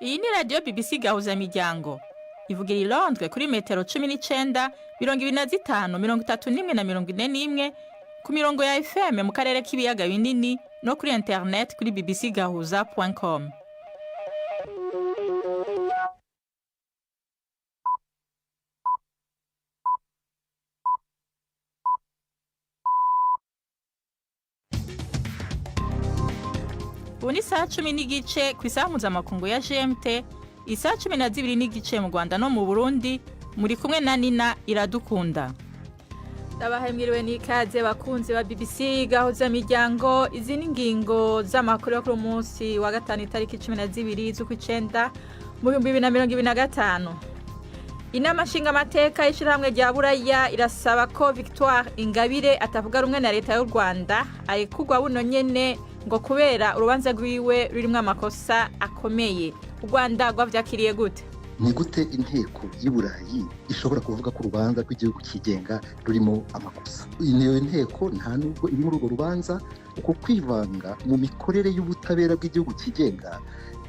Iyi ni radiyo BBC Gahuzamiryango, ivugira i Londres kuri metero 19, 25, 31 na 41, ku mirongo ya FM mu karere k'ibiyaga binini no kuri internet kuri bbcgahuza.com. Ubu ni isaha 10:15 ku isaha mpuzamakungu ya GMT, isaha 12:30 mu Rwanda no mu Burundi. Muri kumwe na Nina Iradukunda. Ndabahaye mwiriwe n'ikaze, bakunzi ba BBC Gahuza Miryango. Izi ni ingingo z'amakuru yo kuri umunsi wa gatanu, itariki 12 z'ukwicenda mu 2025. Inama nshingamateka y'ishirahamwe rya Buraya irasaba ko Victoire Ingabire atavuga rumwe na leta y'u Rwanda arekurwa buno nyene, ngo kubera urubanza rwiwe rurimwo amakosa akomeye. U Rwanda rwavyakiriye gute? Ni gute inteko y'i Burayi ishobora kuvuga ko urubanza rw'igihugu cyigenga rurimo amakosa? Iyo nteko nta nubwo iri muri urwo rubanza. Uko kwivanga mu mikorere y'ubutabera bw'igihugu cyigenga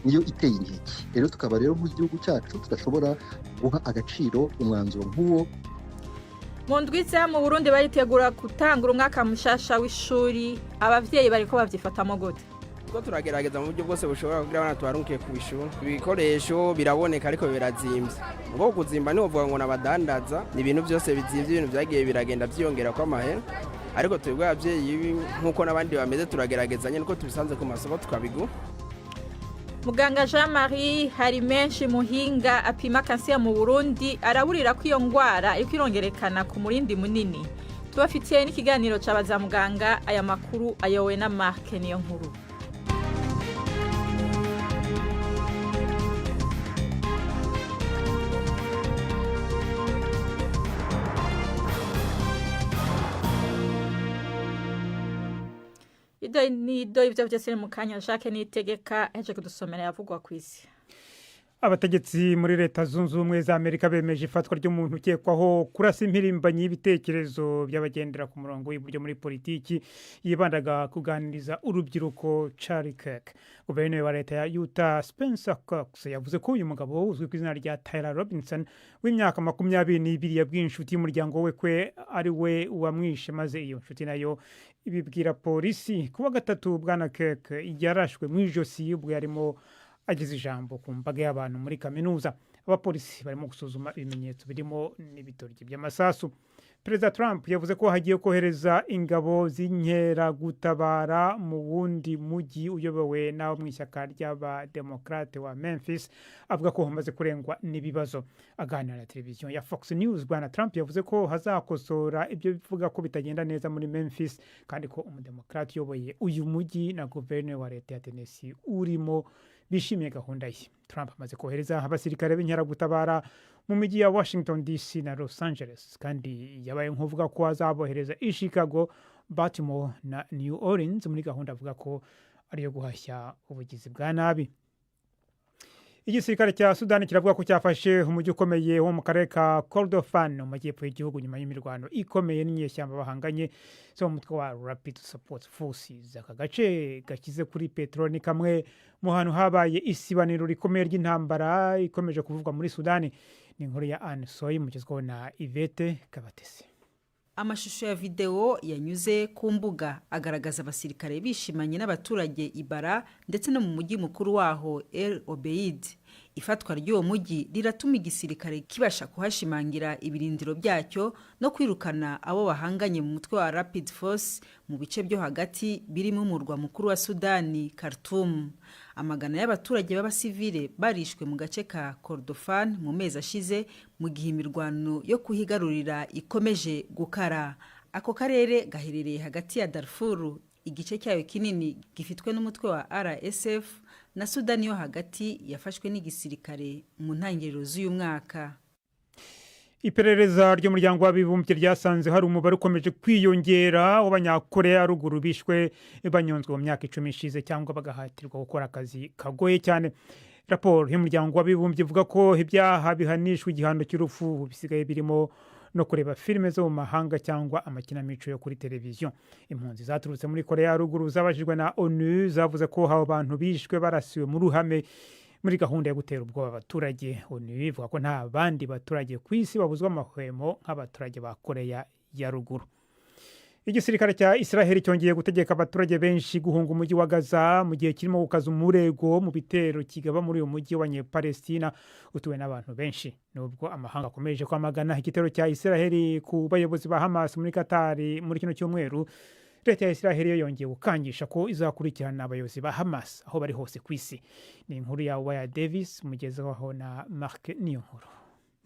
niyo iteye inkeke. Rero tukaba rero nk'igihugu cyacu tudashobora guha agaciro umwanzuro nk'uwo. Mu ndwiza mu Burundi baritegura gutangura umwaka mushasha w'ishuri. Abavyeyi bariko bavyifatamo gute? Ko turagerageza mu buryo bwose bushobora kugira abana tubarunkiye ku ishuri. Ibikoresho biraboneka, ariko birazimvye. Ubwo kuzimba ntiwovuga ngo nabadandaza, ni ibintu byose bizimvye. Ibintu vyagiye biragenda vyiyongera kw'amahera, ariko twebwe abavyeyi, nk'uko n'abandi bameze, turagerageza nyene uko tubisanze ku masoko tukabigura. Muganga Jean Marie hari menshi muhinga apima kanseri mu Burundi araburira ko iyo ngwara iriko irongerekana ku murindi munini. Tubafitiye n'ikiganiro c'abaza muganga. Aya makuru ayowe na Mark Niyo Nkuru. Ido nido ivyo vyose ni mu kanya. Jacques Nitegeka aheje kudusomera yavugwa kw'isi. Abategetsi muri Leta Zunze Ubumwe za Amerika bemeje ifatwa ry'umuntu ukekwaho kurasa impirimbanyi y'ibitekerezo by'abagendera ku murongo w'iburyo muri politiki yibandaga kuganiriza urubyiruko, Charlie Kirk. Guverineri wa leta ya Utah, Spencer Cox, yavuze ko uyu mugabo uzwi ku izina rya Tyler Robinson w'imyaka 22 yabwiye inshuti y'umuryango we kwe ari we wamwishe, maze iyo nshuti nayo ibibwira polisi. Kuwa gatatu, bwana Kirk yarashwe mu ijosi ubwo yarimo ageze ijambo ku mbaga y'abantu muri kaminuza. Abapolisi barimo gusuzuma ibimenyetso birimo n'ibitoryi by'amasasu. Perezida Trump yavuze ko hagiye kohereza ingabo z'inkeragutabara mu wundi mujyi uyobowe n'abo mu ishyaka ry'Abademokarate wa Memphis, avuga ko hamaze kurengwa n'ibibazo. Aganira na televiziyo ya Fox News, bwana Trump yavuze ko hazakosora ibyo bivuga ko bitagenda neza muri Memphis, kandi ko umudemokarate uyoboye uyu mujyi na guverineri wa leta ya Tennessee urimo bishimiye gahunda ye. Trump amaze kohereza abasirikare b'inkeragutabara mu mijyi ya Washington DC na Los Angeles, kandi yabaye nk'uvuga ko azabohereza i Chicago, Baltimore na New Orleans muri gahunda avuga ko ariyo guhashya ubugizi bwa nabi. Igisirikare cya Sudani kiravuga ko cyafashe umujyi ukomeye wo mu karere ka Kordofan mu majyepfo y'igihugu, nyuma y'imirwano ikomeye n'inyeshyamba bahanganye zo mu mutwe wa Rapid Support Forces. Aka gace gakize kuri peteroli ni kamwe mu hantu habaye isibaniro rikomeye ry'intambara ikomeje kuvugwa muri Sudani. Ni inkuru ya Anne Soy mugezweho na Ivete Kabatesi. Amashusho ya videwo yanyuze ku mbuga agaragaza abasirikare bishimanye n'abaturage Ibara ndetse no mu mujyi mukuru waho El Obeid. Ifatwa ry'uwo mujyi riratuma igisirikare kibasha kuhashimangira ibirindiro byacyo no kwirukana abo bahanganye mu mutwe wa Rapid Force mu bice byo hagati birimo umurwa mukuru wa Sudani, Khartoum. Amagana y'abaturage b'abasivile barishwe mu gace ka Kordofan mu mezi ashize, mu gihe imirwano yo kuhigarurira ikomeje gukara. Ako karere gaherereye hagati ya Darfuru, igice cyayo kinini gifitwe n'umutwe wa RSF, na Sudani yo hagati yafashwe n'igisirikare mu ntangiriro z'uyu mwaka. Iperereza ry'Umuryango w'Abibumbye ryasanze hari umubare ukomeje kwiyongera w'Abanyakoreya ya Ruguru bishwe banyonzwe mu myaka 10 ishize cyangwa bagahatirwa gukora akazi kagoye cyane. Raporo y'Umuryango w'Abibumbye ivuga ko ibyaha bihanishwa igihano cy'urupfu bisigaye birimo no kureba filime zo mu mahanga cyangwa amakinamico yo kuri televiziyo. Impunzi zaturutse muri Korea ya Ruguru zabajijwe na ONU zavuze ko abo bantu bishwe barasiwe mu ruhame. Muri gahunda yo gutera ubwoba abaturage, ONU ivuga ko nta bandi baturage ku isi babuzwa amahwemo nk'abaturage ba Koreya ya Ruguru. Igisirikare cya Israheli cyongeye gutegeka abaturage benshi guhunga umujyi wa Gaza mu gihe kirimo gukaza umurego mu bitero kigaba muri uyu mujyi w'Abanyepalestina utuwe n'abantu benshi. Nubwo amahanga akomeje kwamagana igitero cya Israheli ku bayobozi ba Hamas muri Katari muri kino cyumweru, leta ya Israheli yo yongeye gukangisha ko izakurikirana abayobozi ba Hamas aho bari hose ku isi. Ni inkuru ya Waya Davis mugezeho na Mark Niyonkuru.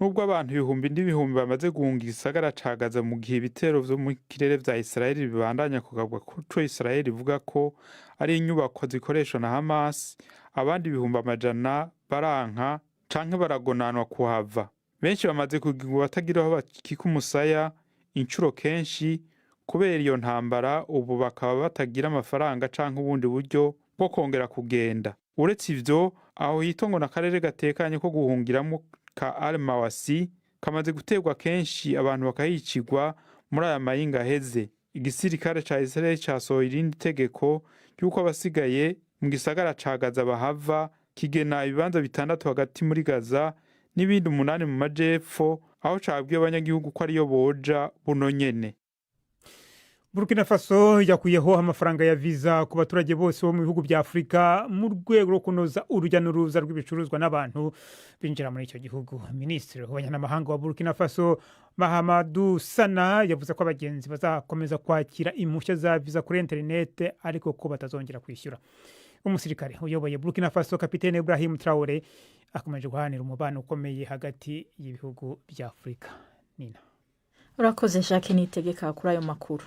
Nubwo abantu ibihumbi n'ibihumbi bamaze guhunga igisagara ca Gaza mu gihe ibitero vyo mu kirere vya Israeli bibandanya kugabwa kuco Israeli ivuga ko ari inyubako zikoreshwa na Hamas, abandi ibihumbi amajana baranka canke baragonanwa kuhava. Benshi bamaze kugirwa batagira aho bakika umusaya incuro kenshi kubera iyo ntambara, ubu bakaba batagira amafaranga canke ubundi buryo bwo kongera kugenda. Uretse ivyo, aho hito ngo n'akarere gatekanye ko guhungiramo ka Al-Mawasi kamaze guterwa kenshi, abantu bakahicirwa muri aya mayinga aheze. Igisirikare ca Israel casohoye irindi tegeko ry'uko abasigaye mu gisagara ca Gaza bahava, kigena ibibanza bitandatu hagati muri Gaza n'ibindi umunani mu majepfo, aho cabwiye abanyagihugu ko ariyo boja buno nyene. Burkina Faso yakuyeho amafaranga ya viza ku baturage bose bo mu bihugu bya Afurika mu rwego rwo kunoza urujya n'uruza rw'ibicuruzwa n'abantu binjira muri icyo gihugu. Minisitiri w'abanyamahanga wa Burkina Faso, Mahamadu Sana, yavuze ko abagenzi bazakomeza kwakira impushya za viza kuri interinete, ariko ko batazongera kwishyura. Umusirikare uyoboye Burkina Faso, Kapitene Ibrahim Traore, akomeje guharanira umubano ukomeye hagati y'ibihugu bya Afurika. Nina. Urakoze, Jacques Nitegeka, kuri ayo makuru.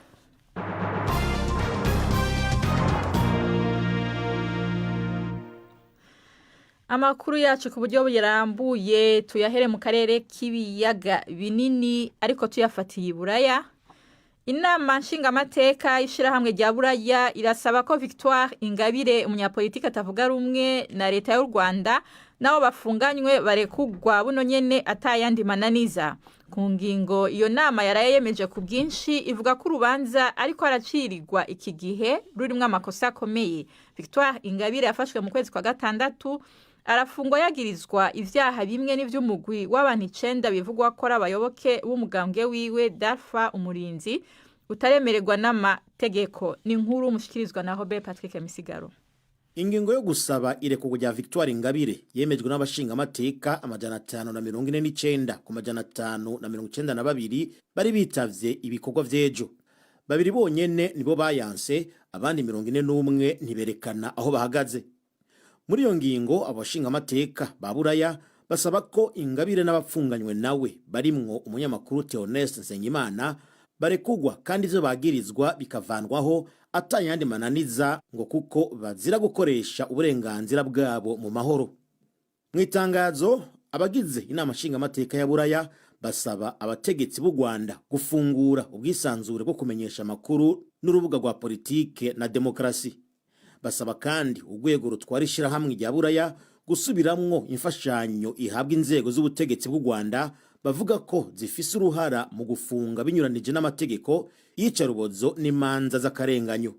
Amakuru yacu ku buryo burambuye tuyahere mu karere k'ibiyaga binini, ariko tuyafatiye i Buraya. Inama nshingamateka y'ishyirahamwe rya Buraya irasaba ko Victoire Ingabire, umunyapolitiki atavuga rumwe na leta y'u Rwanda, nabo bafunganywe barekugwa buno nyene atayandi mananiza. Ku ngingo iyo nama yaraye yemeje ku bwinshi, ivuga ko urubanza ariko aracirirwa iki gihe rurimwo amakosa akomeye. Victoire Ingabire yafashwe mu kwezi kwa gatandatu, arafungwa yagirizwa ivyaha bimwe n'ivy'umugwi w'abantu icenda bivugwa ko ari abayoboke b'umugambwe wiwe Dalfa Umurinzi utaremererwa n'amategeko. Ni inkuru mushikirizwa na Robert Patrick Misigaro. Ingingo yo gusaba irekurwa rya Victoire Ingabire yemejwe n'abashingamateka 549 ku 592 bari bitavye ibikorwa vy'ejo. Babiri bonyene nibo bayanse, abandi 41 ntiberekana aho bahagaze. Muri iyo ngingo, abashingamateka ba Buraya basaba ko Ingabire n'abapfunganywe nawe, barimwo umunyamakuru Theoneste Nsengimana, barekugwa kandi ivyo bagirizwa bikavanwaho atayandi mananiza, ngo kuko bazira gukoresha uburenganzira bwabo mu mahoro. Mu itangazo, abagize inama nshingamateka ya Buraya basaba abategetsi b'u Rwanda gufungura ubwisanzure bwo kumenyesha amakuru n'urubuga rwa politike na demokarasi. Basaba kandi urwego rutwara ishyirahamwe rya Buraya gusubiramwo imfashanyo ihabwa inzego z'ubutegetsi bw'u Rwanda, bavuga ko zifise uruhara mu gufunga binyuranije n'amategeko, iyicarubozo n'imanza z'akarenganyo.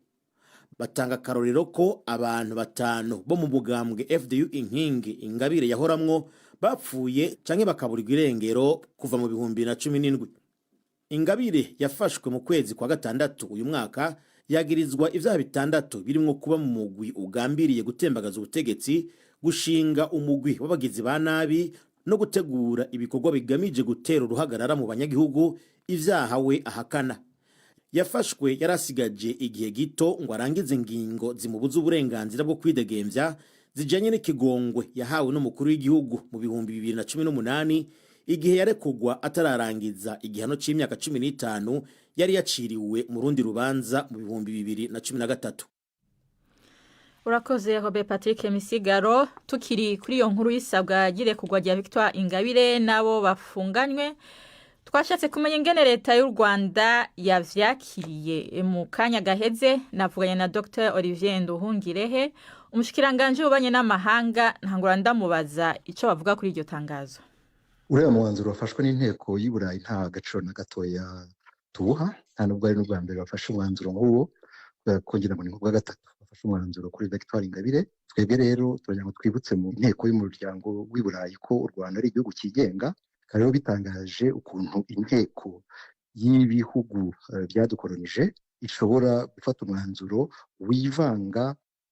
Batanga akarorero ko abantu batanu bo mu mugambwe FDU Inkingi Ingabire yahoramwo bapfuye canke bakaburirwa irengero kuva mu 2017. Ingabire yafashwe mu kwezi kwa gatandatu uyu mwaka, yagirizwa ivyaha bitandatu birimwo kuba mu mugwi ugambiriye gutembagaza ubutegetsi, gushinga umugwi w'abagizi ba nabi no gutegura ibikorwa bigamije gutera uruhagarara mu banyagihugu, ivyaha we ahakana. Yafashwe yarasigaje igihe gito ngo arangize ingingo zimubuza uburenganzira bwo kwidegemvya zijanye n'ikigongwe yahawe n'umukuru w'igihugu mu 2018, igihe yarekugwa atararangiza igihano c'imyaka 15 yari yaciriwe mu rundi rubanza mu 2013. Urakoze, Robert Patrick Misigaro. Tukiri kuri iyo nkuru y'isabwa ry'irekurwa rya Victoire Ingabire n'abo bafunganywe, twashatse kumenya ingene leta y'u Rwanda yavyakiriye. Mu kanya gaheze navuganye na Dr Olivier Nduhungirehe, umushikiranganji w'ububanyi n'amahanga, ntangura ndamubaza ico bavuga kuri iryo tangazo. Uriya mwanzuro wafashwe n'inteko y'i Burayi nta gaciro na gatoya tuwuha, nta nubwo ari n'ubwa mbere bafashe umwanzuro nk'uwo, kubera ko ngira ngo ni nk'ubwa gatatu. Bafashe umwanzuro kuri Victoire Ingabire. Twebwe rero turagira ngo twibutse mu nteko y'umuryango w'i Burayi ko u Rwanda ari igihugu cyigenga. Bikaba rero bitangaje ukuntu inteko y'ibihugu byadukoronije ishobora gufata umwanzuro wivanga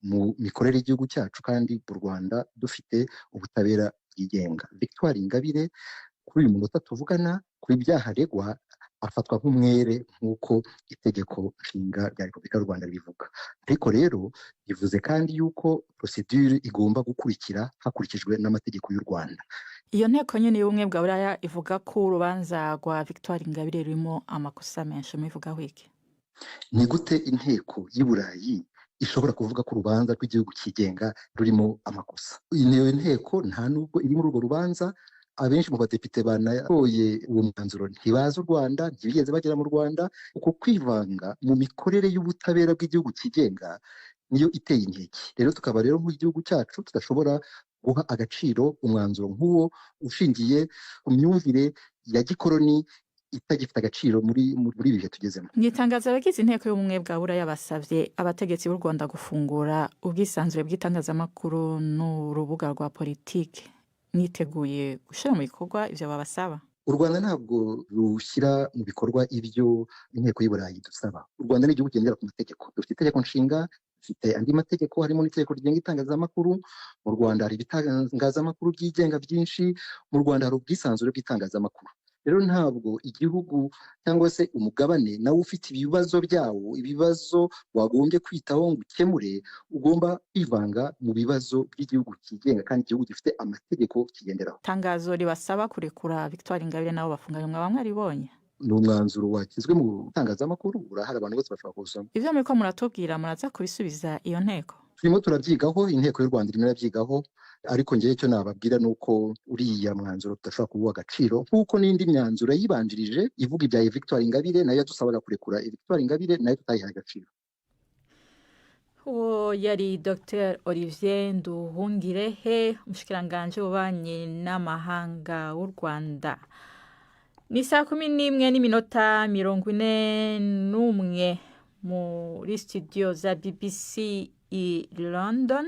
mu mikorere y'igihugu cyacu, kandi mu Rwanda dufite ubutabera bwigenga. Victoire Ingabire kuri uyu munota tuvugana, kuri byaha aregwa, afatwa nk'umwere nk'uko itegeko nshinga rya Repubulika y'u Rwanda ribivuga. Ariko rero bivuze kandi yuko procedure igomba gukurikira hakurikijwe n'amategeko y'u Rwanda. Iyo nteko nyine y'Ubumwe bwa Buraya ivuga ko urubanza rwa Victoire Ingabire rurimo amakosa menshi. Mubivugaho iki? Ni gute inteko y'i Burayi ishobora kuvuga ko urubanza rw'igihugu cyigenga rurimo amakosa? Iyo nteko nta nubwo iri muri urwo rubanza. Abenshi mu badepite banatoye uwo mwanzuro ntibazi u Rwanda, ntibigeze bagera mu Rwanda. Uko kwivanga mu mikorere y'ubutabera bw'igihugu cyigenga niyo iteye inkeke. Rero tukaba rero mu gihugu cyacu tudashobora guha agaciro umwanzuro nk'uwo ushingiye ku myumvire ya gikoroni itagifite agaciro muri ibi bihe tugezemo. Mu itangazo, abagize inteko y'Ubumwe bwa Buraya basabye abategetsi b'u Rwanda gufungura ubwisanzure bw'itangazamakuru n'urubuga rwa politiki. Mwiteguye gushyira mu bikorwa ibyo babasaba? U Rwanda ntabwo rushyira mu bikorwa ibyo inteko y'u Burayi dusaba. U Rwanda ni igihugu kigendera ku mategeko. Dufite itegeko nshinga, dufite andi mategeko, harimo n'itegeko rigenga itangazamakuru. Mu Rwanda hari ibitangazamakuru byigenga byinshi. Mu Rwanda hari ubwisanzure bw'itangazamakuru. Rero ntabwo igihugu cyangwa se umugabane nawe ufite ibibazo byawo, ibibazo wagombye kwitaho ngo ukemure, ugomba kwivanga mu bibazo by'igihugu cyigenga kandi igihugu gifite amategeko kigenderaho. Itangazo ribasaba kurekura Victoire Ingabire nabo bafunganywe, mwaba mwaribonye? Ni umwanzuro washyizwe mu itangazamakuru, urahari, abantu bose bashobora kuwusoma. Ibyo muriko muratubwira, muraza kubisubiza iyo nteko? Turimo turabyigaho, inteko y'u Rwanda irimo irabyigaho, ariko ngewe icyo nababwira ni uko uriya mwanzuro tudashobora kuwuha agaciro, nk'uko n'indi myanzuro yayibanjirije ivuga ibya Victoire Ingabire nayo yadusabaga kurekura Victoire Ingabire nayo tutayihaye agaciro. Uwo yari Dr Olivier Nduhungirehe, umushikiranganji w'ububanyi n'amahanga w'u Rwanda. Ni 11:41 muri studio za BBC i London,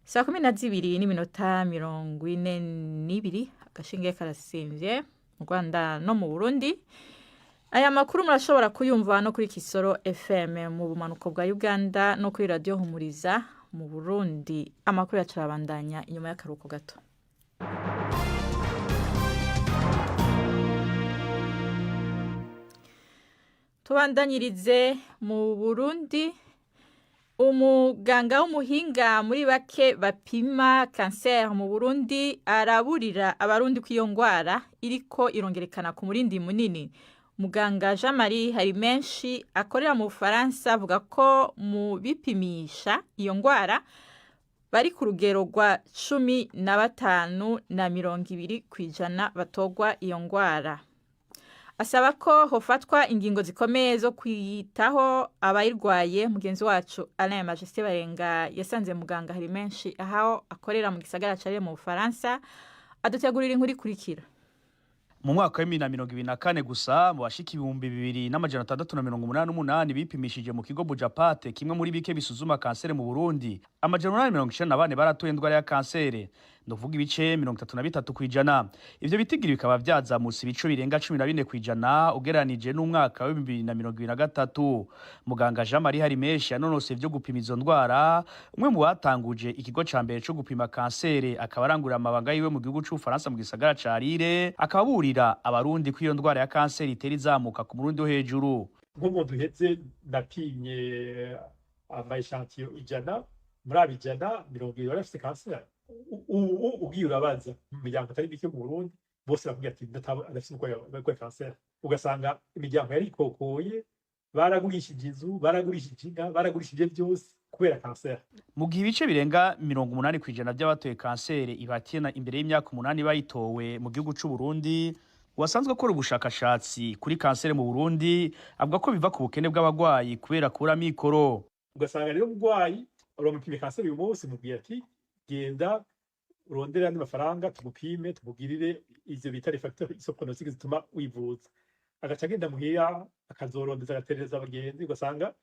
12:42. Agashinge karasimvye mu Rwanda no mu Burundi. Aya makuru murashobora kuyumva no kuri Kisoro FM mu bumanuko bwa Uganda no kuri Radiyo Humuriza mu Burundi. Amakuru yacu arabandanya inyuma y'akaruhuko gato. Tubandanyirize mu Burundi. Umuganga w'umuhinga muri bake bapima kanseri mu Burundi araburira Abarundi ko iyo ndwara iriko irongerekana ku murindi munini. Muganga Jean Marie Harimenshi akorera mu Bufaransa avuga ko mu bipimisha iyo ndwara bari ku rugero rwa 15 na 20% batogwa iyo ndwara. Asaba ko hofatwa ingingo zikomeye zo kwitaho abayirwaye. Mugenzi wacu Alain Majesté Barenga yasanze muganga Harimenshi aho akorera mu gisagara ca mu Bufaransa, adutegurira inkuru ikurikira. Mu mwaka wa 2024 gusa, mu bashika 2688 bipimishije mu kigo Bujapate, kimwe muri bike bisuzuma kanseri mu Burundi, 894 baratoye indwara ya kanseri, ndavuga ibice 33%. Ivyo bitigiri bikaba vyazamutse ibice birenga 14% ugereranije n'umwaka wa 2023. Muganga Jean Marie Harimeshi yanonose ivyo gupima izo ndwara, umwe mu batanguje ikigo ca mbere co gupima kanseri, akaba arangurira amabanga yiwe mu gihugu c'Ubufaransa mu gisagara ca Lille, akaba aburira Abarundi ko iyo ndwara ya kanseri itera izamuka ku murundi wo hejuru. Nk'ubu duheze napimye ama échantillons 100, muri abo 100, 70 bari bafise kanseri. Ubu ugiye urabaza mu miryango atari mike mu Burundi, bose bakubwira ati ndafise umurwayi wa kanseri. Ugasanga imiryango yarikokoye, baragurishije inzu, baragurishije inka, baragurishije byose kubera kanseri. Mu gihe ibice birenga 80% by'abatoye kanseri ibatiye imbere y'imyaka 8 bayitowe mu gihugu c'u Burundi, wasanzwe akora ubushakashatsi kuri kanseri mu Burundi avuga ko biva ku bukene bw'abagwayi kubera kubura mikoro. Ugasanga rero umurwayi uramupimye kanseri uyu munsi, mubwiye ati genda urondere andi mafaranga tugupime, tumugirire ivyo bita les facteurs pronostiques zituma wivuza, agaca agenda muhira akazorondeza, agaterereza abagenzi, ugasanga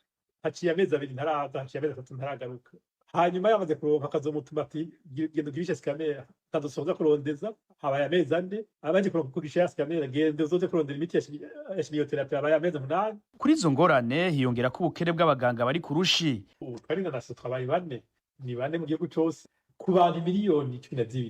Haciye amezi 2 ntaraza, haciye amezi 3 ntaragaruka. Hanyuma yamaze kuronka akazomutuma ati genda ugirishe scanner, akazosoza kurondeza, habaye amezi 4 abanje kuronka kugisha scanner, genda uzoze kurondera imiti ya chimiothérapie, habaye amezi 8. Kuri izo ngorane hiyongera ko ubukene bw'abaganga bari ku rushi. Ubu twari na naso twabaye bane, ni bane mu gihugu cose ku bantu 12 miliyoni.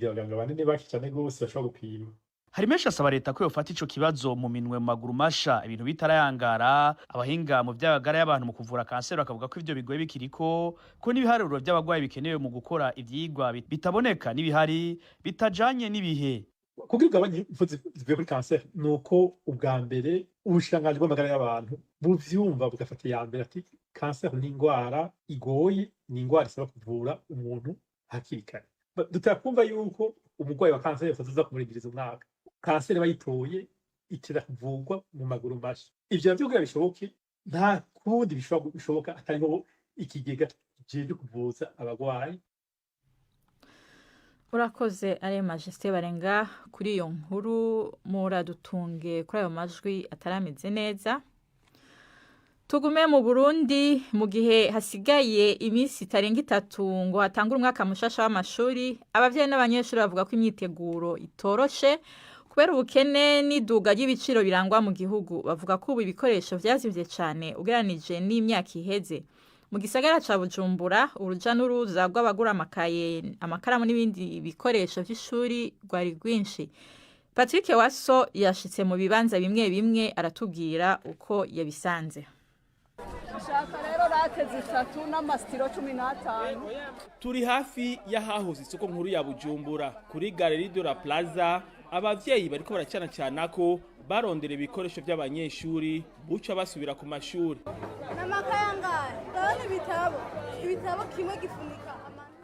Abaganga bane ni bake cane gose bashobora gupima. Hari menshi asaba leta ko yofata ico kibazo mu minwe mu maguru masha, ibintu bitarayangara. Abahinga mu vy'amagara y'abantu mu kuvura kanseri bakavuga ko ivyo bigoye bikiriko, ko n'ibiharuro vy'abagwayi bikenewe mu gukora ivyigwa bitaboneka, n'ibihari bitajanye n'ibihe. Kugira ugabanye impfu zivuye kuri kanseri ni uko ubwa mbere ubushikiranganji bw'amagara y'abantu buvyumva, bugafata iya mbere ati kanseri ni ingwara igoye, ni ingwara isaba kuvura umuntu hakiri kare. Dutera kumva yuko umurwayi wa kanseri batazoza kumurindiriza umwaka. Kanseri bayitoye itera kuvurwa mu maguru masha. Ivyo navyo kugira bishoboke, nta kundi bishoboka atariho ikigega kijejwe kuvuza abagwayi. Urakoze are Majesté Barenga kuri iyo nkuru. Muradutunge kuri ayo majwi atarameze neza. Tugume mu Burundi. Mu gihe hasigaye iminsi itarenga 3 ngo hatangure umwaka mushasha w'amashuri, abavyeyi n'abanyeshuri bavuga ko imyiteguro itoroshe kubera ubukene n'iduga ry'ibiciro birangwa mu gihugu. Bavuga ko ubu ibikoresho vyazimvye cane ugereranije n'imyaka iheze. Mu gisagara ca Bujumbura, uruja n'uruza rw'abagura amakaye, amakaramu n'ibindi bikoresho vy'ishuri rwari rwinshi. Patrick Waso yashitse mu bibanza bimwe bimwe, aratubwira uko yabisanze. Shaka rero lattes 3 n'ama stylos 15. Turi hafi y'ahahoze isoko nkuru ya Bujumbura, kuri Galerie de la Plaza. Abavyeyi bariko baracana cana ko barondera ibikoresho by'abanyeshuri buca basubira ku mashuri. N'amakaye angahe? Ndabona ibitabo, ibitabo kimwe gifunika.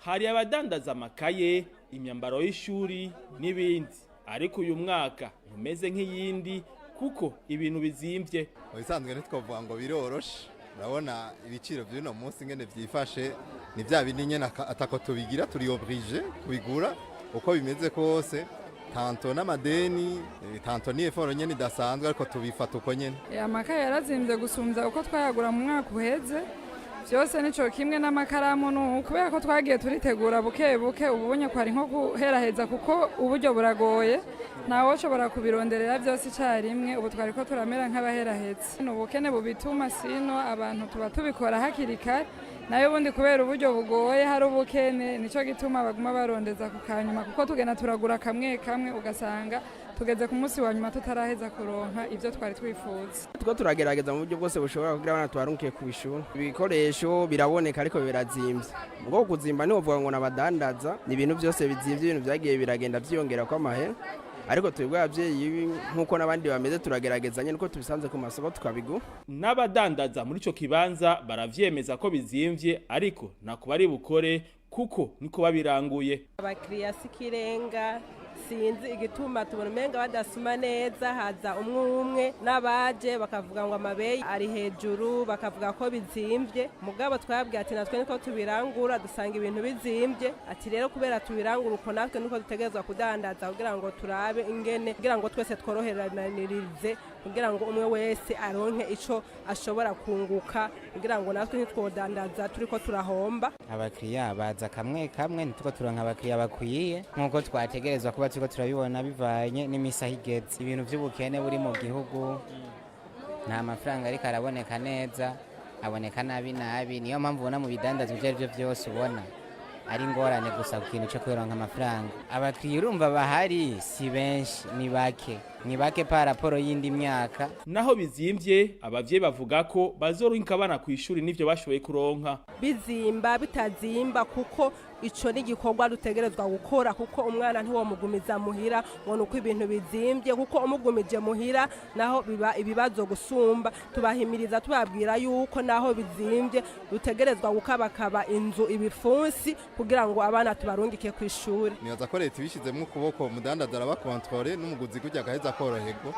Hari abadandaza amakaye, imyambaro y'ishuri n'ibindi, ariko uyu mwaka ntumeze nk'iyindi kuko ibintu bizimvye. Mu bisanzwe ntitwavuga ngo biroroshe. Urabona ibiciro by'uno munsi ngene vyifashe, ni bya bindi nyene atako tubigira, turi obligé kubigura uko bimeze kose, tantôt n'amadeni, tantôt ni effort nyene idasanzwe, ariko tubifata uko nyene. Amakaye yarazimbye gusumbya uko twayagura mu mwaka uheze. Byose nico kimwe n'amakaramu. Nubu kubera ko twagiye turitegura buke buke, ubunye kwari nko guheraheza, kuko uburyo buragoye, ntawoshobora kubironderera byose icyarimwe. Ubu twari ko turamera nk'abaherahetse. Ni ubukene bubituma, sino abantu tuba tubikora hakiri kare. Nayo ubundi kubera uburyo bugoye, hari ubukene, nicyo gituma baguma barondeza ku kanyuma, kuko tugenda turagura kamwe kamwe, ugasanga tugeze ku munsi wa nyuma tutaraheza kuronka ibyo twari twifuza. Two turagerageza mu buryo bwose bushobora kugira abana tubarunkiye ku ishuri. Ibikoresho biraboneka ariko birazimvye. Ubwo kuzimba ntiwovuga ngo nabadandaza, ni ibintu byose bizimvye. Ibintu vyagiye biragenda vyiyongera ko amahera, ariko twebwe abavyeyi nk'uko n'abandi bameze turagerageza nyene uko tubisanze ku masoko tukabigura. N'abadandaza muri ico kibanza baravyemeza ko bizimvye, ariko ntako bari bukore kuko niko babiranguye. Abakiriya si ikirenga, sinzi igituma, tubona umenga badasuma neza. Haza umwe umwe, n'abaje bakavuga ngo amabeyi ari hejuru, bakavuga ko bizimvye. Mugabo twabwiye ati natwe niko tubirangura, dusanga ibintu bizimvye. Ati rero kubera tubirangura uko, natwe niko dutegerezwa kudandaza kugira ngo turabe ingene kugira ngo twese tworoheranirize, kugira ngo umwe wese aronke ico ashobora kunguka, kugira ngo natwe ntitwodandaza turiko turahomba. Abakiriya baza kamwe kamwe, ntituko turonka abakiriya bakwiye nk'uko twategerezwa kuba turiko turabibona, bivanye n'imisaha igeze, ibintu by'ubukene buri mu gihugu. Nta mafaranga ariko araboneka neza, aboneka nabi nabi. Niyo mpamvu ubona mu bidandazwa ibyo ari byo byose ubona ari ingorane gusa ku kintu cyo kuronka amafaranga. Abakiriya urumva bahari si benshi, ni bake, ni bake par rapport y'indi myaka. Naho bizimvye, abavyeyi bavuga ko bazoronka abana ku ishuri n'ivyo bashoboye kuronka. Bizimba bitazimba, kuko ico ni igikorwa dutegerezwa gukora, kuko umwana ntiwomugumiza muhira ngo nuko ibintu bizimbye, kuko umugumije muhira naho biba ibibazo gusumba. Tubahimiriza tubabwira yuko naho bizimbye dutegerezwa gukabakaba inzu ibifunsi kugira ngo abana tubarungike ku ishuri. Nibaza ko leta ibishizemwo ukuboko, umudandaza arabakontrole n'umuguzi gutya agaheza akoroherwa.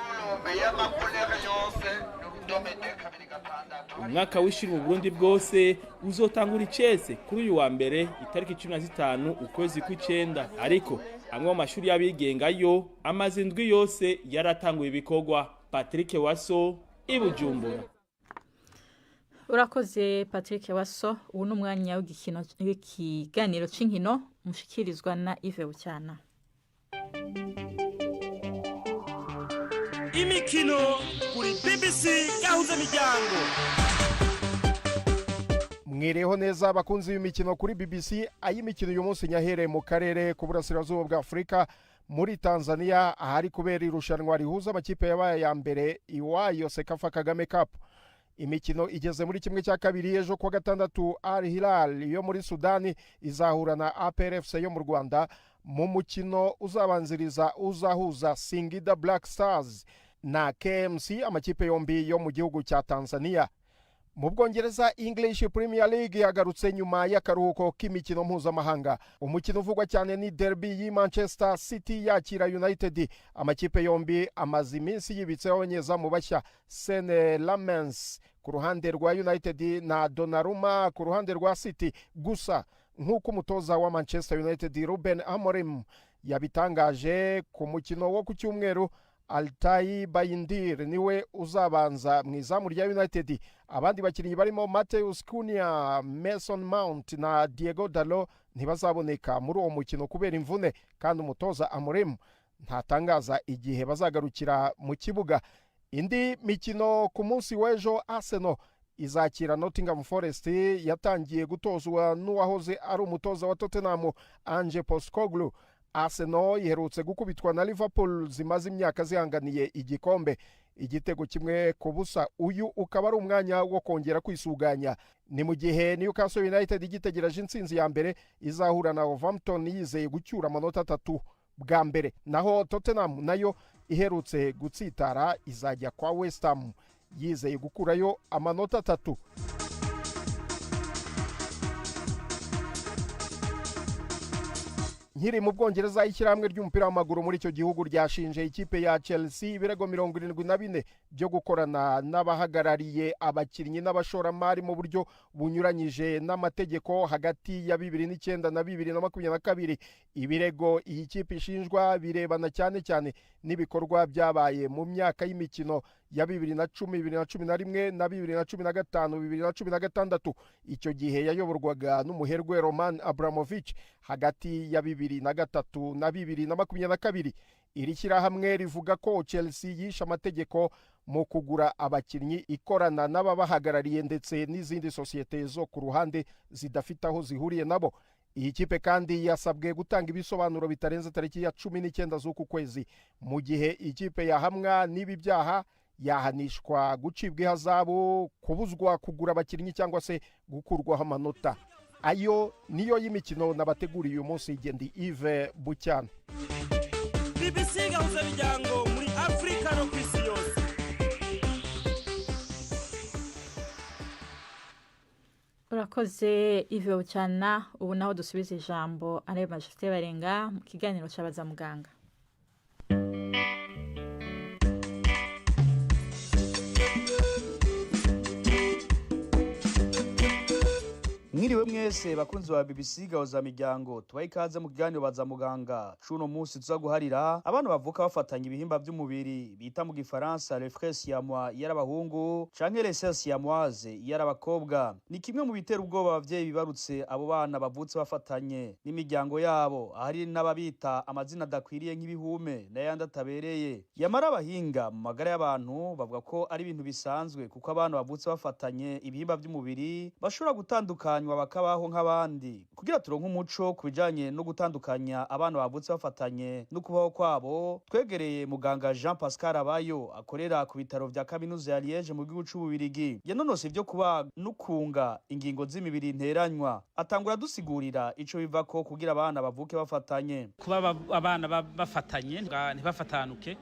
Umwaka w'ishuri mu Burundi bwose uzotangura icese kuri uyu wa mbere, itariki 15 ukwezi kw'icenda, ariko amwe mu mashuri y'abigenga yo amaze indwi yose yaratanguye ibikorwa. Patrick Waso i Bujumbura. Urakoze Patrick Waso. Ubu ni umwanya w'igikino w'ikiganiro c'inkino mushikirizwa na Yves Bucyana. Imikino kuri BBC Gahuza Miryango. Mwireho neza abakunzi b'imikino kuri BBC. Ay'imikino uyu munsi nyahereye mu karere k'uburasirazuba bwa Afurika, muri Tanzania, ahari kubera irushanwa rihuza amakipe yabaye aya mbere iwayo, CECAFA Kagame Cup. Imikino igeze muri 1/2. Ejo kuwa gatandatu, Al Hilal yo muri Sudani izahura na APR FC yo mu Rwanda mu mukino uzabanziriza uzahuza Singida Black Stars na KMC, amakipe yombi yo mu gihugu cya Tanzania. Mu Bwongereza, English Premier League yagarutse nyuma y'akaruhuko k'imikino mpuzamahanga. Umukino uvugwa cyane ni derby y'i Manchester City yakira United. Amakipe yombi amaze iminsi yibitseho abanyezamu bashya, Senne Lammens ku ruhande rwa United na Donnarumma ku ruhande rwa City. Gusa nk'uko umutoza wa Manchester United Ruben Amorim yabitangaje ku mukino wo ku cyumweru, Altay Bayindir niwe uzabanza mu izamu rya United. Abandi bakinnyi barimo Matheus Cunha, Mason Mount na Diogo Dalot ntibazaboneka muri uwo mukino kubera imvune, kandi umutoza Amorim ntatangaza igihe bazagarukira mu kibuga. Indi mikino ku munsi w'ejo, Arsenal izakira Nottingham Forest yatangiye gutozwa n'uwahoze ari umutoza wa Tottenham, Ange Postecoglou. Arsenal iherutse gukubitwa na Liverpool zimaze imyaka zihanganiye igikombe, igitego 1-0. Uyu ukaba ari umwanya wo kongera kwisuganya. Ni mu gihe Newcastle United igitegereje intsinzi ya mbere, izahura na Wolverhampton yizeye gucyura amanota 3 bwa mbere. Naho Tottenham nayo iherutse gutsitara, izajya kwa West Ham yizeye gukurayo amanota 3. Nkiri mu Bwongereza, ishyirahamwe ry'umupira w'amaguru muri icyo gihugu ryashinje ikipe ya Chelsea ibirego 74 byo gukorana n'abahagarariye abakinnyi n'abashoramari mu buryo bunyuranyije n'amategeko hagati ya 2009 na 2022. Ibirego iyi kipe ishinjwa birebana cyane cyane n'ibikorwa byabaye mu myaka y'imikino ya 2010, 2011 na 2015, 2016. Icyo gihe yayoborwaga n'umuherwe Roman Abramovich hagati ya 2003 na 2022. Iri shyirahamwe rivuga ko Chelsea yishe amategeko mu kugura abakinnyi ikorana n'ababahagarariye ndetse n'izindi sosiyete zo ku ruhande zidafite aho zihuriye nabo. Iyi kipe kandi yasabwe gutanga ibisobanuro bitarenze tariki ya 19 z'uku kwezi. Mu gihe ikipe yahamwa n'ibi byaha, yahanishwa gucibwa ihazabu, kubuzwa kugura abakinnyi cyangwa se gukurwaho amanota. Ayo niyo y'imikino nabateguriye uyu munsi. Gendi Yves Bucyana. BBC Gahuza Miryango muri Afurika no ku isi yose. Urakoze Yves Bucyana. Ubu naho dusubiza ijambo Areba Justin Barenga mu kiganiro c'abaza muganga. Mwiriwe mwese bakunzi ba BBC Gahuza Miryango, tubaye ikaze mu kiganiro baza muganga cuno munsi tuza guharira abana bavuka bafatanya ibihimba by'umubiri bita mu gifaransa les frères siamois iyo ari abahungu canke les sœurs siamoises iyo ari abakobwa. Ni kimwe mu bitera ubwoba abavyeyi bibarutse abo bana bavutse bafatanye n'imiryango yabo, ahari n'ababita amazina adakwiriye nk'ibihume n'ayandi atabereye. Yamara abahinga mu magara y'abantu bavuga ko ari ibintu bisanzwe, kuko abana bavutse bafatanye ibihimba by'umubiri bashobora gutandukanywa bakabaho nk'abandi. Kugira turonke umuco ku bijanye no gutandukanya abana bavutse bafatanye no kubaho kwabo, twegereye muganga Jean Pascal Abayo akorera ku bitaro vya kaminuza ya Liège mu gihugu c'Ububirigi. Yanonose ivyo kubaga no kunga ingingo z'imibiri nteranywa, atangura dusigurira ico bivako kugira abana bavuke bafatanye. Kuba abana bafatanye ntibafatanuke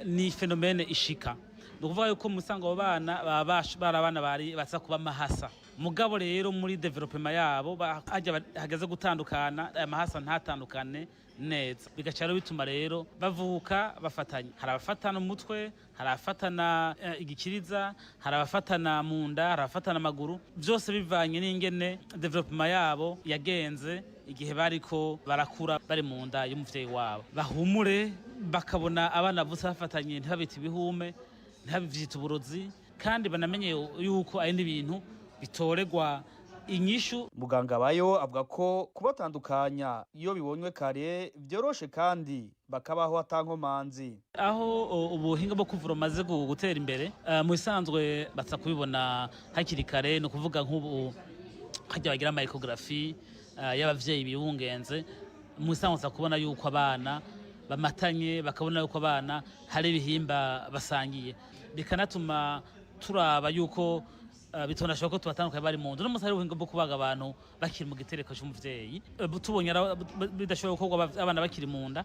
ni phénomène ishika. Ni ukuvuga yuko musanga abo bana baba bari abana bari baza kuba mahasa, mugabo rero muri développement yabo hajya hageze gutandukana, aya mahasa ntatandukane neza, bigaca rero bituma rero bavuka bafatanye. Hari abafatana umutwe, hari abafatana igikiriza, hari abafatana mu nda, hari abafatana amaguru, byose bivanye n'ingene développement yabo yagenze igihe bariko barakura bari mu nda y'umuvyeyi wabo. Bahumure, bakabona abana bavutse bafatanye ntibabite ibihume, ntibabivyite uburozi. Kandi banamenye yuko ari n'ibintu bitoregwa inyishu. Muganga bayo avuga ko kubatandukanya iyo bibonywe kare vyoroshe kandi bakabaho atankomanzi. Aho ubuhinga bwo kuvura bumaze gutera imbere, mu bisanzwe baza kubibona hakiri kare. Ni ukuvuga nk'ubu hajya bagira ama échographie y'abavyeyi bibungenze, mu bisanzwe baza kubona yuko abana bamatanye, bakabona yuko abana hari ibihimba basangiye, bikanatuma turaba yuko bitonashoboka ko tubatandukanye bari mu nzu. No munsi hari ubuhinga bwo kubaga abantu bakiri mu gitereko c'umuvyeyi. Tubonye bidashoboka gukorwa abana bakiri mu nda,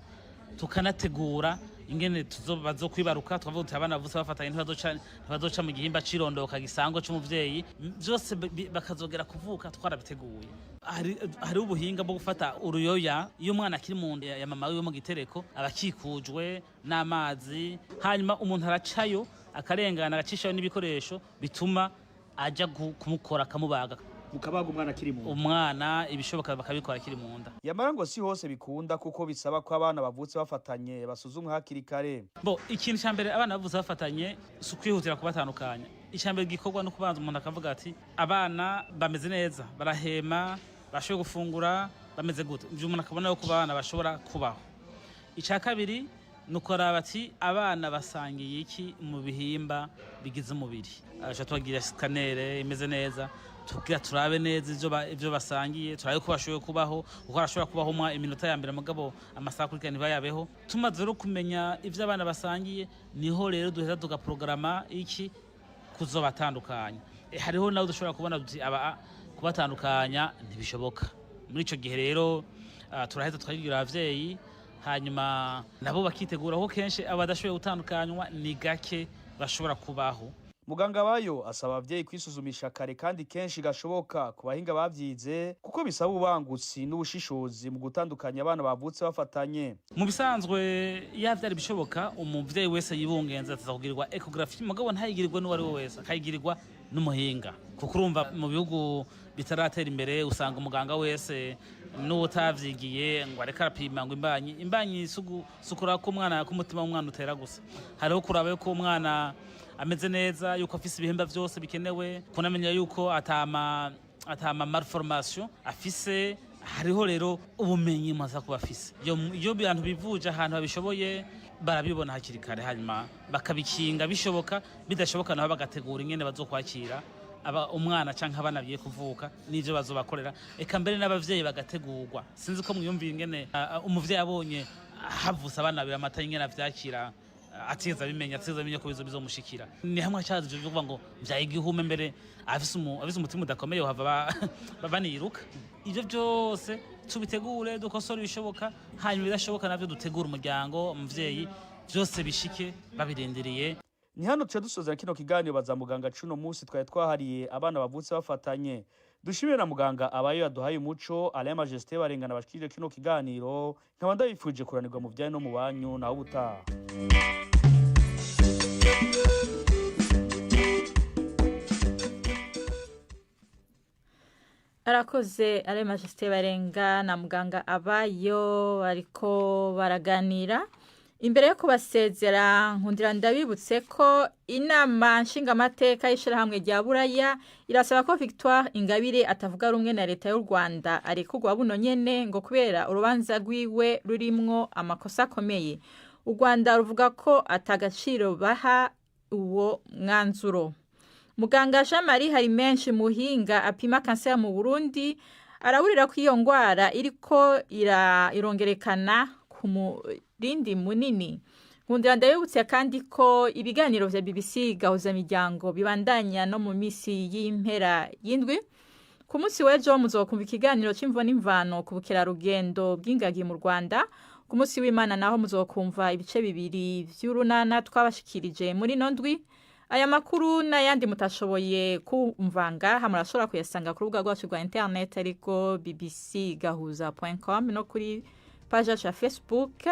tukanategura ingene bazokwibaruka, tukavuga tuti abana bavutse bafatanye ntibazoca mu gihimba cirondoka gisanzwe c'umuvyeyi. Vyose bakazogera kuvuka twarabiteguye. Hari ubuhinga bwo gufata uruyoya iyo umwana akiri mu nda ya mama wiwe mu gitereko, aba akikujwe n'amazi, hanyuma umuntu aracayo akarengana, agacishayo n'ibikoresho bituma aja kumukora, akamubaga. Mukabaga umwana akiri mu nda. Umwana ibishoboka bakabikora akiri mu nda. Yamara ngo si hose bikunda, kuko bisaba ko abana bavutse bafatanye basuzumwa hakiri kare. Bo ikintu cya mbere, abana bavutse bafatanye si ukwihutira kubatandukanya. Icya mbere gikorwa no kubanza umuntu akavuga ati abana bameze neza, barahema, bashoboye gufungura, bameze gute, ivyo umuntu akabona yuko abana bashobora kubaho. Icya kabiri ni ukuraba ati abana basangiye iki mu bihimba bigize umubiri. Aje tubagira scanner imeze neza, tugira turabe neza ivyo basangiye, turabe ko bashoboye kubaho, kuko arashobora kubaho mwa iminota ya mbere, mugabo amasaha akurikira ntibayabeho. Tumaze rero kumenya ivyo abana basangiye, niho rero duheza tugaprograma iki kuzobatandukanya. Hariho nawe dushobora kubona duti aba kubatandukanya ntibishoboka. Muri ico gihe rero turaheza tukabibwira abavyeyi, hanyuma nabo bakitegura, kuko kenshi abadashoboye gutandukanywa ni gake bashobora kubaho. Muganga bayo asaba abavyeyi kwisuzumisha kare kandi kenshi gashoboka ku bahinga bavyize, kuko bisaba ububangutsi n'ubushishozi mu gutandukanya abana bavutse bafatanye. Mu bisanzwe iyo vyari bishoboka, umuvyeyi wese yibungenze ataza kugirirwa échographie, mugabo ntayigirirwe n'uwo ari we wese, akayigirirwa n'umuhinga, kuko urumva mu bihugu bitaratera imbere usanga umuganga wese n'uwutavyigiye ngo areke arapima ngo imbanyi si ukuraba ko umwana, ko umutima w'umwana utera gusa. Hariho kuraba yuko umwana ameze neza, yuko afise ibihimba vyose bikenewe, kunamenya yuko atama malformation afise. Hariho rero ubumenyi umuntu aza kuba afise. Iyo abantu bivuje ahantu babishoboye, barabibona hakiri kare, hanyuma bakabikinga bishoboka. Bidashoboka nabo bagategura ingene bazokwakira aba umwana canke abana biye kuvuka n'ivyo bazobakorera, eka mbere n'abavyeyi bagategurwa. Sinzi ko mwiyumviye ingene umuvyeyi abonye havutse abana babiri amata, ingene avyakira, atigeze abimenya ko bizomushikira. Ni hamwe hacaza ivyo kuvuga ngo vyaye igihume, mbere afise umutima udakomeye uhava baniruka. Ivyo byose tubitegure, dukosore ibishoboka, hanyuma ibidashoboka navyo dutegure umuryango, umuvyeyi, byose bishike babirindiriye. Ni hano tuca dusozera kino kiganiro baza muganga cuno munsi twari twahariye abana bavutse bafatanye. Dushimire na muganga abayo yaduhaye umuco. Alain Majesté Barengana bashikirije kino kiganiro, nkaba ndabifuje kuranirwa mu byanyu no mu banyu. Naho ubutaha. Arakoze Alain Majesté Barenga na muganga Abayo ariko baraganira. Imbere yo kubasezera, nkundira ndabibutse ko inama nshingamateka y'ishirahamwe rya Buraya irasaba ko Victoire Ingabire atavuga rumwe na leta y'u Rwanda arekurwa buno nyene, ngo kubera urubanza rwiwe rurimwo amakosa akomeye. U Rwanda ruvuga ko atagaciro baha uwo mwanzuro. Muganga Jean Marie Harimenshi Muhinga apima kanseri mu Burundi araburira ko iyo ngwara iriko irongerekana ku murindi munini. Nkundira ndabibutse kandi ko ibiganiro vya BBC Gahuza Miryango bibandanya no mu misi y'impera y'indwi. Ku munsi w'ejo muzokumva ikiganiro c'imvo n'imvano ku bukerarugendo bw'ingagi mu Rwanda. Ku munsi w'Imana naho muzokumva ibice bibiri vy'urunana twabashikirije muri ino ndwi. Aya makuru n'ayandi mutashoboye kumva ngaha murashobora kuyasanga ku rubuga rwacu rwa internet, ariko bbcgahuza.com, no kuri page yacu ya Facebook.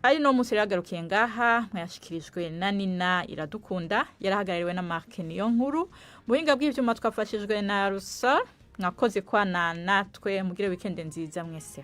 Ari no munsi yagarukiye ngaha, mwayashikirijwe na Nina Iradukunda, yarahagarariwe na Mark Niyo Nkuru. Buhinga bw'ivyuma twafashijwe na Rusa. Mwakoze kwana natwe, mugire weekend nziza mwese.